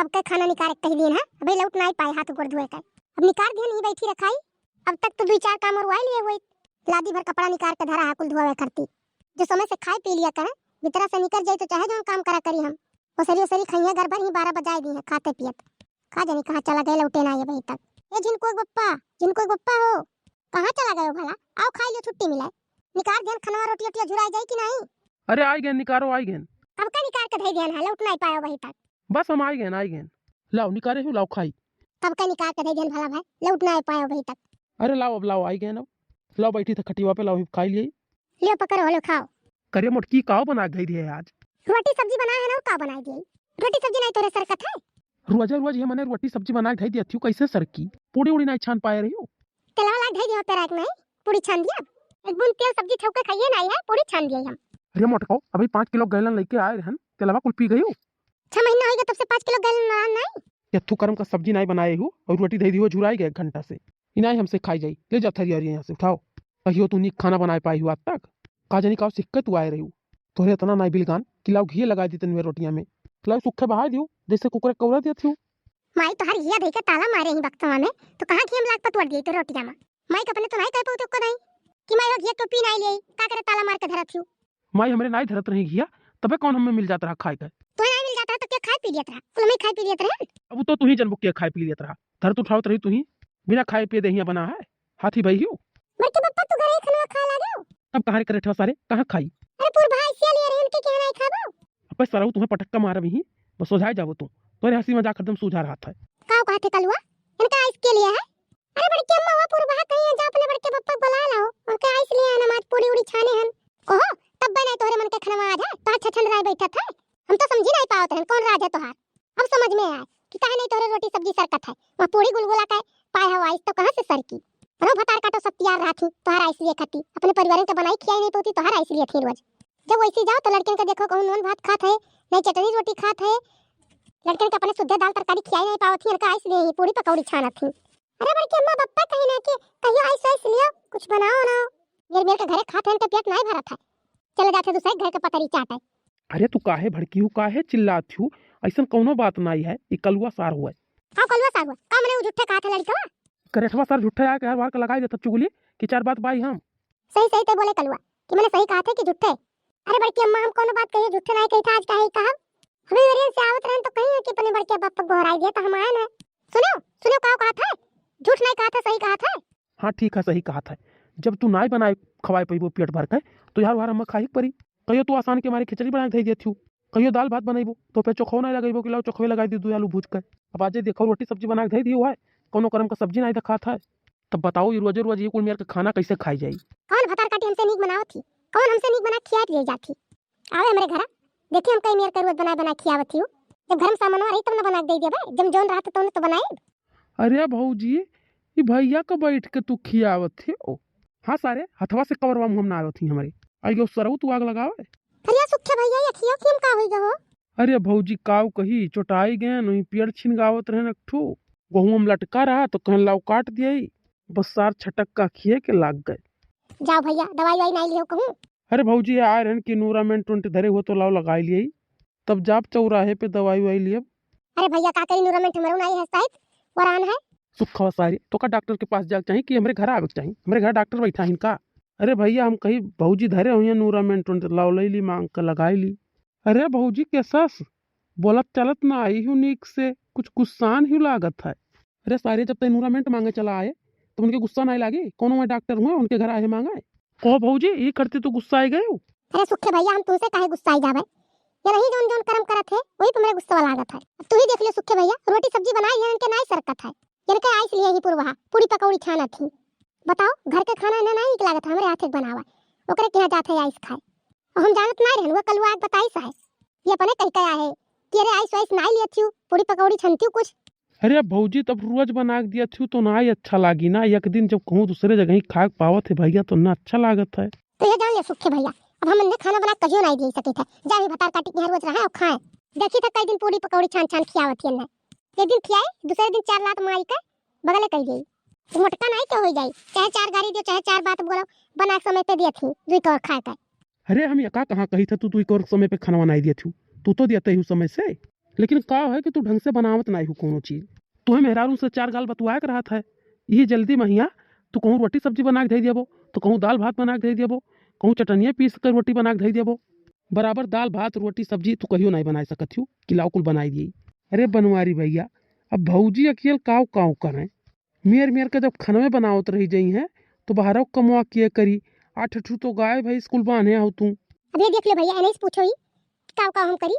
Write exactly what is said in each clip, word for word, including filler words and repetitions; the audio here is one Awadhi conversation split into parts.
अब के खाना निकार के कहि दिहन है, अबे लौट नाई पाए हाथ गोड़ धोए के। अब निकार दिहन ही बैठी रखाई, अब तक तो दुई चार काम और वाई लिए हुए। लादी भर कपड़ा निकार के धरा है कुल धोवे करती। जो समय से खाए पी लिया करें, भीतरा से निकर जाई तो चाहे जौन काम करा करी हम। ओसरी ओसरी खइया घर भर ही बारह बजाए दी है खाते पियत। का जानी कहाँ चला गए, लौटे ना ये अबही तक। ए झिनको के बप्पा, झिनको के बप्पा हो, कहाँ चला गए हो भला? आओ खाई लियो, छुट्टी मिले। निकार दिहन खनवा, रोटी ओटिया झुराई जाई कि नहीं? अरे आई गए निकारो, आई गए। अब का निकार के धई दिहन है, लौट नाई पायो अबही तक। बस हम आई गए, आई गए। लाओ निकारे हूँ, लाओ खाई। तब का निकार के धई दिहन भला भाई, लौट नाई पायो अबही तक। अरे लाओ अब लाओ, आई गए ना। लाओ बैठी थे खटिवा पे, लाओ ही खाई लिए। लियो पकड़ो, लो खाओ। करे मोटकी काव बना के धई दिए आज? रोटी सब्जी बनाए है ना, और का बनाए दिए? रोटी सब्जी नहीं तोरे सरकत है? रोजे रोज ये मने रोटी सब्जी बना के धई दिया थी, कैसे सरकी? पूड़ी उड़ी नहीं छान पाए रही हो? तेलवा लाग धई दिया पेराक नहीं, पूड़ी छान दिया। एक बूंद तेल सब्जी छौके खाइए नहीं है, पूड़ी छान दिया हम। अरे मोटको, अभी पाँच किलो गैलन लेके आए रहन, तेलवा कुल पी गई हो? छह महीना होइगा तब से पाँच किलो गैलन ना नहीं। यथू करम का सब्जी नहीं बनाए हो और रोटी धई दी हो झुराई गए एक घंटा से। इनाई हमसे खाई जाई, ले जा थरिया यहाँ से उठाओ। कहियो तू नीक खाना बनाए पाई हो आज तक? का जानी का सीख के तू आए रही हो? तोहरे इतना नाई बिलगान कि लाओ घी लगा दी तनवे रोटियां में। लाओ सूखे बहाय दियो, जैसे कुकरे कौरा दिया थी। माई तोहर घिया धई के ताला मारे ही बक्सवा में, तो कहाँ घी में लाग पतुआर दिए तो रोटियां में। माई के अपने तो नाई कह पाऊ तो कदाई कि माई वो घिया टोपी नाई ले, का करे ताला मार के धरत हूँ। माई हमरे नाई धरत रही घिया, तबे कौन हमें मिल जात रहा खाए के? तो नाई मिल जात रहा तो क्या खाए पी लियत रहा? कुल में खाए पी लियत रहे। अब तो तू ही जनबुक के खाए पी लियत रहा, धरत उठावत रही तू ही, बिना खाए पिए देहिया बना है, हाथी भाई हो। बड़के बप्पा तू घरे खाना खा लागे हो? तब कहाँ रे करेठवा सारे, कहाँ खाई? अरे पूर्वा ऐसे लिए रहे उनके क्या नाई खाबो? अबे सरऊ तुम्हें पटक्का मारब ही, बस सोझाए जाबो तू। तोरे हंसी मजाक हरदम सूझा रहत है। का कहत है कलुआ? इनका आइस के लिए है? अरे बड़की अम्मा, वो पूर्वा कहीं है, जा अपने बड़के पप्पा के बुला लाओ, उनके आइस लिए है, नमाज पूड़ी उड़ी छाने हन। ओहो, तब बे नहीं तोहरे मन के खनवा आज है, तोहार छछन राय बैठत है। हम तो समझी नहीं पावत रहन, कौन राज है तोहार? अब समझ में आए कि काहे नहीं तोहरे रोटी सब्जी सरकत है। वह पूड़ी गुलगुला के पाए हो आइस तो कहाँ से सरकी? रो भतार काटो सब तैयार रहा थी, तोहार आइस लिए खाती। अपने परिवार के बनाई खियाई नहीं पाती, तोहार आइस लिए थी रोज। जब वैसे जाओ तो लड़कन के देखो कहूँ नून भात खात है, नहीं चटनी रोटी खात है। लड़कन के अपने सुद्धे दाल तरकारी खियाई नहीं पावत ही, इनका आइस लिए ही पूड़ी पकौड़ी छानत ही। अरे बड़की अम्मा बप्पा कहीं ना कि कहियो आइस आइस लियो, कुछ बनाओ ना। मेर मेर के घरे खात है, इनके पेट नहीं भरत है। चले जाते दूसरे घर के पतरी चाटे। अरे तू काहे भड़की हूँ, काहे चिल्लात हूँ? ऐसन कौनो बात नहीं है, ई कलुआ सार हुआ है। का कलुआ सार हुआ? का मने उ झूठे कहा था लड़कवा? करेठवा सार झूठे आके हर बार के लगाई देता चुगली कि चार बात बाई हम। सही सही ते बोले कलुआ कि मने सही कहा था कि झूठे। अरे बड़की अम्मा हम कौनो बात कही झूठे नहीं कही था, आज काहे कहा? अभी मेरे से आवत रहन तो कहीं है कि अपने बड़के बाप पर गोहराई दिया तो हम आए ना। सुनो, सुनो का कहा था? झूठ नहीं कहा था, सही कहा था। हाँ ठीक है, सही कहा था। जब तू नाई बनाए खवाए पैबो पेट भर के तो यार वार हम खाही के परी। कहियो तू आसान के मारे खिचड़ी बना के धई देत हूँ, कहियो दाल भात बनैबो तो पे चोखो नहीं लगैबो कि लाओ चोखवे लगाई दी दो आलू भूज के। अब आजे देखो रोटी सब्जी बना के धई दियो है, कौनो करम का सब्जी नहीं दिखात है। तब बताओ ये रोजे रोज ये कुल मेर के खाना कैसे खाई जाई? कौन भतार काटी हमसे नीक बनावत थी? कौन हमसे नीक बना खिया पिए जात थी? आवे हमरे घरा, देखी हम कई मेर के रोज बनाए बनाए खियावत ही हूँ। जब घर में सामानवा रही तब न बना के दे देबे, जब जौन रहत तौन तो बनाए। अरे भौजी, ई भैया के बैठ के तू खियावत ही ओ। हाँ सारे, हथवा से कवरवा मुँह में ना आवत ही हमरे। आई गो सरऊ तू आग लगावे। अरे सुखे भैया, ये खियो खियम का होई गो? अरे भौजी काव कही, चोटाई गए, नहीं पेड़ छिनगावत रहे न ठू। गहुम लटका रहा तो कहन लाओ काट दिया। बस सार छटक का खिए के लाग गए। जाओ भैया, दवाई वाई नहीं लियो कहूँ। अरे भौजी, आए रहन कि नूरामेंट ट्वेंटी धरे हो तो लाओ लगाई लिए, तब जाब चौराहे पे दवाई वाई लियब। अरे भैया, का करी, नूरामेंट हमरो नहीं है साहब, वरान है। सुखवा सारी, तो का डॉक्टर के पास जाके चाही कि हमरे घर आवे के चाही? हमरे घर डॉक्टर बैठा हिन का? अरे भैया, हम कही भौजी धरे हुई नूरामेंट ट्वेंटी, लाओ ले ली, मांग के लगाई ली। अरे भौजी के सस, बोलत चलत ना आई हूँ नीक से, कुछ गुस्सान ही लागत है। अरे सारे, जब तय नूरामेंट मांगे चला आए, तो उनके गुस्सा नहीं लागे? कौन मैं डॉक्टर हुआ, उनके घर आए मांगे? कहो भौजी, ये करते तो गुस्सा आ गए हो। अरे सुखे भैया, हम तुमसे काहे गुस्सा आई जावे? ये नहीं जोन जोन कर्म करत है, वही पे मेरे गुस्सा लागत है। अब तू ही देख ले सुखे भैया, रोटी सब्जी बनाई है, इनके नाई सरकत है। इनके आइस लिए ही पुरवा, पूड़ी पकौड़ी छानत ही। बताओ, घर के खाना इन्हें नहीं निक लागत है, हमरे हाथे के बनावा। ओकरे के यहाँ जात है आइस खाए। और हम जानत नहीं रहन, वो कलुआ आग बताई साहस। ये अपने कही कया है कि अरे आइस वाइस नाई लियत हूँ, पूड़ी पकौड़ी छनती हूँ कुछ। अरे अब भौजी, तब रोज बना के दिया थी तो ना ही अच्छा लागी ना, एक दिन जब कहूँ दूसरे जगह ही खाए के पावत है भैया तो ना अच्छा लागत है। तो ये जान ले सुखे भैया, अब हम इन्हें खाना बना के कहियो नहीं दे सके थे, जा भी भतार काटी के यहाँ रोज रहे और खाए। देखी था कई दिन पूड़ी पकौड़ी छान छान खियावत ही इन्हें। एक दिन खियाए, दूसरे दिन चार लात मारी के बगले कही गई। तो मोटका नहीं के हो जाई, चाहे चार गारी दियो, चाहे चार बात बोलो, बना के समय पे दिया थी, दुई कौर खाए के। अरे हम यका कहाँ कही था तू, तू एक और समय पे खाना बनाई दिया थी, तू तो दिया तय समय से। लेकिन का है कि तू ढंग से बनावत नाई हो कोनो चीज। तुहे मेहरारू से चार गाल बतुआए के रहत है, यही जल्दी महिया तू कहूँ रोटी सब्जी बना के धई देबो, तो कहूँ दाल भात बना के धई देबो, कहूँ चटनिया पीस के रोटी बना के धई देबो। बराबर दाल भात रोटी सब्जी तू कहियो नाई बनाए सकत हो कि लाओ कुल बनाई दिए। अरे बनवारी भैया, अब भौजी अकेल काव काव करें, मेर मेर के जब खनवे बनावत रही जइहैं, तो बहरौ कमवा के करी? आठ ठू तो गाय भैंस कुल बान्हे हो तू। अबे देख ले भैया, एने से पूछो ही, काव काव हम करी?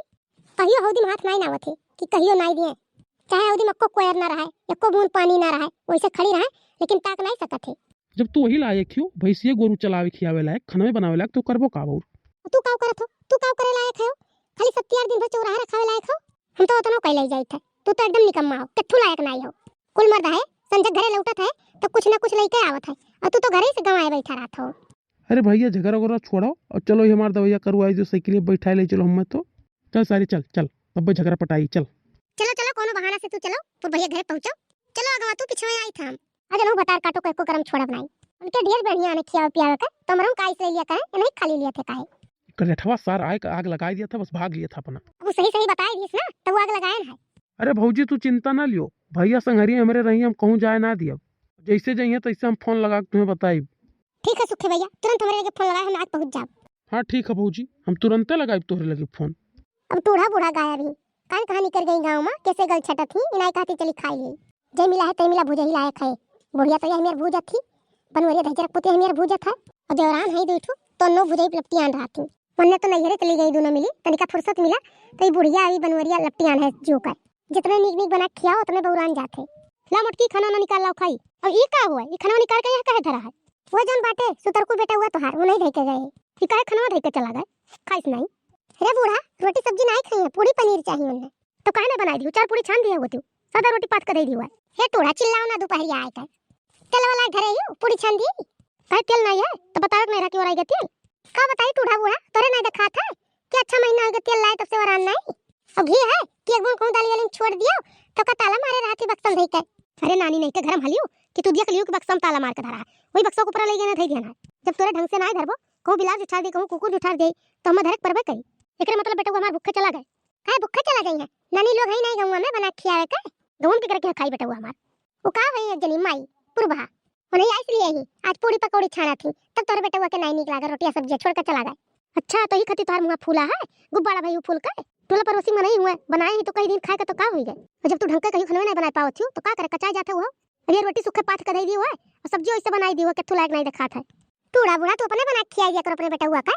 कहियो हौदी में हाथ नाई नावत है कि कहियो नाई दिए, चाहे हौदी में एक्को कोयर ना रहे, एक्को बूंद पानी ना रहे, वैसे खड़ी रहे, लेकिन ताक नाई सकत है। जब तू वही लायक हो, भैंसिया गोरू चलावे खियावे लायक, खनवे बनावे लायक, तो करबो का बउर? तू काव करत हो? तू काव करे लायक है? खाली सत्तियार दिन भर चौराहा रखावे लायक हो? हम तो ओतनो कह ले जाइत है, तू तो एकदम निकम्मा हो, कथू लायक नाई हो। कुल मर्द है, संझक घरे लौटत है, तो कुछ ना कुछ लइके आवत है, और तू तो घरे से गंवाए बैठा रहत हो। अरे भैया, झगड़ा वगड़ा छोड़ो और चलो, ये हमार दवैया करवाई दो, साइकिल पे बैठाए ले चलो हमें तो। चल सारी, चल, चल, तब झगड़ा पटाई, चल। चलो, चलो, कोनो बहाना से तू चलो, तो भैया घरे पहुँचो। चलो अगवा, तू पीछे आई था हम। अरे लो भतार काटो को एको गरम छोड़ब नाई। उनके ढेर बढ़िया ने खियावे पियावे का, तो हमरो का इसलिए लिया कहे, ये नहीं खाली लिया थे काहे? करेठवा सार आए का आग लगाई दिया था, बस भाग लिया था अपना। वो सही सही बताए दिस ना, तो वो आग लगाए ना है। अरे भौजी, तू चिंता ना लियो, भैया संघरी हमरे रही, हम कहूँ जाए ना दियब। जैसे जइहैं तैसे हम फोन लगा के तुम्हें बताइब। ठीक है सुखे भैया, तुरंत हमरे लगे फोन लगाए, हम आज पहुँच जाब। हाँ ठीक है भौजी, हम तुरंते लगाइब तोहरे लगे फोन। अब टूढ़ा बूढ़ा गायब ही, कान कहाँ निकर गई गाँव में, कैसे गल छटत ही, इनाई कहती चली खाई गई। जय मिला है तय मिला भुजही लायक है। बुढ़िया तो यह मेर भूजत ही, बनवरिया धैजरक पुतिया मेर भूजत है, और देवरान है दुई ठो, तो नो भुजही लपटियान रहत ही। मन्ने तो नैहरे चली गई दोनों मिली, तनिका फुर्सत मिला, तो ये बुढ़िया अभी बनवरिया लपटियान है जो कर। जितने नीक नीक बना के खियाओ, उतने बउरान जात है। ला मोटकी, खाना ना निकाल लाओ खाई। और ई का हुआ, ई खाना निकाल के यहाँ काहे धरा है? वो जौन बाटे, सुतरकू बेटा हुआ तोहार, वो नहीं धई के गए। ई काहे खाना धई के चला गए? खाइस नहीं। रे बूढ़ा, रोटी सब्जी नहीं खाई है, पूरी पनीर चाहिए उन्हें। तो काहे ना बनाई दियो, चार पूरी छान दिया हुआ तू, सादा रोटी पात के दे दियो है। हे टूढ़ा, चिल्लाओ ना दोपहरिया आए के। तेल वाला घरे ही पूरी छान दी। काहे तेल नहीं है? तो बतावे के नहीं रहा कि और आई गया तेल। का बताई टूढ़ा बूढ़ा, तोरे नहीं दिखात है कि अच्छा महीना हो गया तेल लाए तब से वरान नहीं। और घी है कि एक बूंद कहूँ दाली वाली में छोड़ दियो तो का ताला मारे रहत ही बक्सम धई के। अरे नानी नहीं के घर में हलियो कि तू देख लियो कि बक्सम ताला मार के धरा है, वही बक्सों के ऊपर ले गए ना धई दिया ना। जब तोरे ढंग से ना धरबो, कहूँ बिलार जुठार दे, कहूँ कुकुर जुठार दे, तो हम धरक परबे करी। एकरे मतलब बेटा हमार भूखे चला गए। काहे भूखे चला जाई है? नानी लोग है नहीं गौवा में बना के खियावे के। गौन के करके खाई बेटा हमार। वो का है एक जनी माई पुरबहा। उन्हें आइस लिए ही, आज पूरी पकौड़ी छाना थी, तब तोरे बेटा के नहीं निक लागा, रोटियां सब्जियां छोड़ के चला गए। अच्छा, तो ही खातिर तोहार मुँह फूला है, गुब्बारा भाई फूल के। टोला पड़ोसी में नहीं हुए, बनाए ही तो कई दिन खाए का तो का हुई गए। और जब तू ढंग के कहीं खाना नहीं बना पावत हो, तो का करे, कचाए जाते हो। अब ये रोटी सूखे पाथ के दे दी हुआ, और सब्जी वैसे बनाई दी हुआ, केथू लायक नहीं दिखात है। टूढ़ा बूढ़ा, तू अपने बना के खिया दिया कर अपने बेटा हुआ का।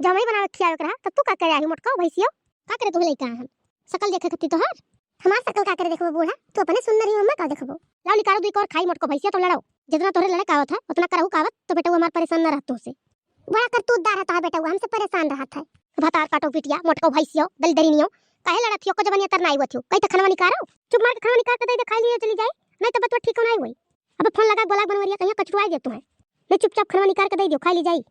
जब मैं बना के खियावे के रहा, तब तू का करे आई मोटका भैंसियो? का करे तू लइका हम? शकल देखे खती तोहार। हमार शकल का करे देखबो बूढ़ा, तू अपने सुंदर ही, हमें का देखबो? लाओ निकालो दुई कौर खाई मोटको भैंसिया तो लड़ाओ। जितना तोहरे लड़े का आवत है, उतना करहु का आवत, तो बेटा वो हमार परेशान ना रहतो से। बड़ा करतूतदार है तोहार बेटा, वो हमसे परेशान रहत है। भतार काटो बिटिया, मोटको भैंसियो, दलदरिनियो, काहे लड़त हियो, को जबनिया तर नाई हुआ थियो, कहीं तो खनवा निकारो, चुप मार के खनवा निकाल के दे दे, खाई लियो, चली जाए, नहीं तो बतवा ठीक हो नहीं हुई। अब फोन लगा, बोला बनवरिया, कहीं कचरुआ दे तू है, नहीं चुपचाप खनवा निकाल के दे दियो, खाई ली जाई।